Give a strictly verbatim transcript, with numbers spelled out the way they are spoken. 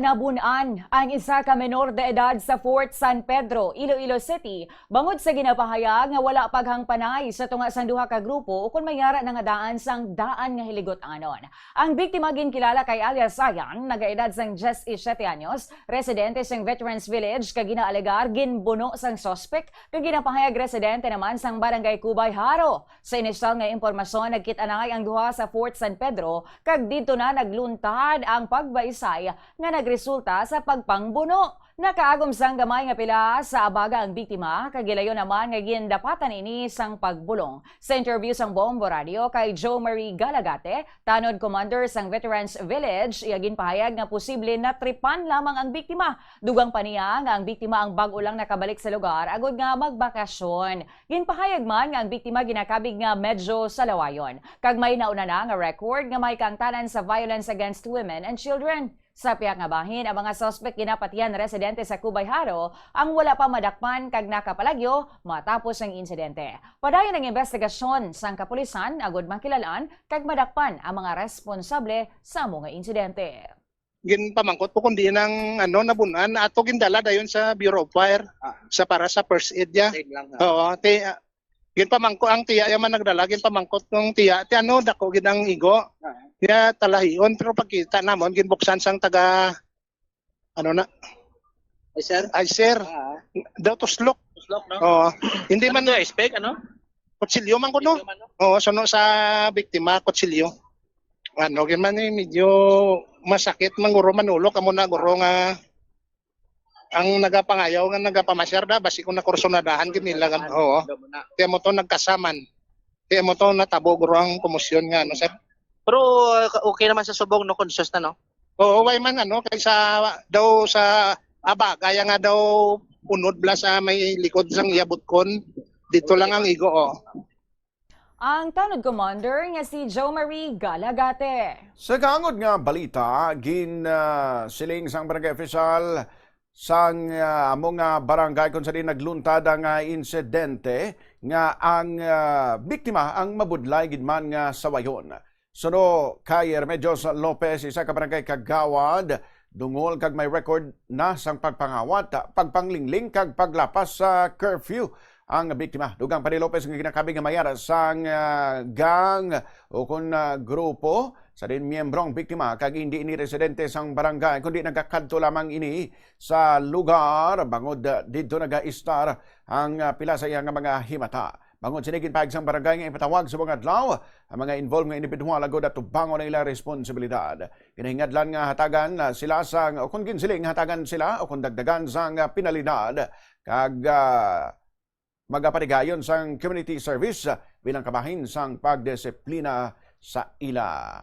Nabun-an ang isa ka menor de edad sa Fort San Pedro, Iloilo City, bangod sa ginapahayag nga wala paghangpanay sa tunga sang duha ka grupo ukon may ara na nga daan sang daan nga hiligot-anon. Ang biktima ginkilala kay alias Ayan, nagaedad sang diyes y siyete anyos, residente sang Veterans Village, kag ginaalegar ginbuno sang suspek kag ginapahayag residente naman sang Barangay Cubay Jaro. Sa inisyal nga impormasyon, nagkit-anay ang duha sa Fort San Pedro kag didto na nagluntad ang pagbaysay nga nagresulta sa pagpangbuno. Nakaagom sang gamay nga pila sa abaga ang biktima, kag gilayon naman nga gindapatan ini sang pagbulong. Sa interview sang Bombo Radio kay Jo Marie Galagate, tanod commander sang Veterans Village, iya ginpahayag nga posible natripan lamang ang biktima. Dugang pa niya nga ang biktima ang bag-o lang nakabalik sa lugar agod nga magbakasyon. Ginpahayag man nga ang biktima ginakabig nga medyo salawayon, kag may nauna na nga record nga may kaangtanan sa violence against women and children. Sa pihak nga bahin, ang mga suspek ginapatihan residente sa Cubay Jaro ang wala pa madakpan kag nakapalagyo matapos ang insidente. Padayon ang investigasyon sang kapulisan agud makilal-an kag madakpan ang mga responsable sa amo nga insidente. Ginpamangkot ko kung diin ang, ano, nabun-an, ato gindala dayon sa Bureau of Fire, ah, sa, para sa first aid niya. Same lang, ha? Oo, ti, ah, ginpamangko ang tiya, yaman nagdala, ginpamangkot ng tiya, ti ano, dako gid ang igo. Ah. Niya talahion, pero pagkita namon, ginbuksan sang taga, ano na? Ay, sir? Ay, sir. Ah. Daw tuslok. Tuslok, no? Oo. Hindi man. Ano to, spec, ano? Kutsilyo man kuno. Kutsilyo man, no? Oo, suno sa biktima, kutsilyo. Ano, gid man, eh, medyo masakit man guro manulok, amo na guro nga ang nagapangayaw nga nagapamasyar da, basi kung nakursunadahan gid nila, oo. Kaya mo to nagkasaman. Kaya mo to natabo guro ang komosyon nga, ano, sir? Pero, uh, okay naman sa subong, no? Conscious na, no? Oo, way man, ano, kaysa daw sa abaga, kaya nga daw unod bala sa may likod sang iya butkon. Dito lang ang igo, oh. Ang tanod commander nga si Jo Marie Galagate. Sa kaangod nga balita, gin, ah, siling sang barangay official sang, ah, amo nga barangay kung sa diin nagluntad ang, ah, insidente nga ang, ah, biktima ang mabudlay gid man nga sawayon. Suno kay Remedios Lopez, isa ka barangay kagawad, dungol kag may record na sang pagpangawat, pagpanglingling kag paglapas sa curfew ang biktima. Dugang pa ni Lopez nga ginakabig nga mayara sang, ah, gang o kun, ah, grupo sa diin miyembro ang biktima kag hindi ini residente sang barangay kundi nagakadto lamang ini sa lugar bangod, ah, didto nagaistar ang, ah, pila sa iya nga mga himata. Bangod sini, ginpahayag sang barangay nga ipatawag subong adlaw ang mga involved nga individual agud atubangon ang ilang responsibilidad. Ginahingadlan nga hatagan, ah, sila sang, o kung ginsiling, hatagan sila o kung dagdagan sang, ah, penalidad kag, ah, magapatigayon sang community service, ah, bilang kabahin sang pagdisiplina sa ila.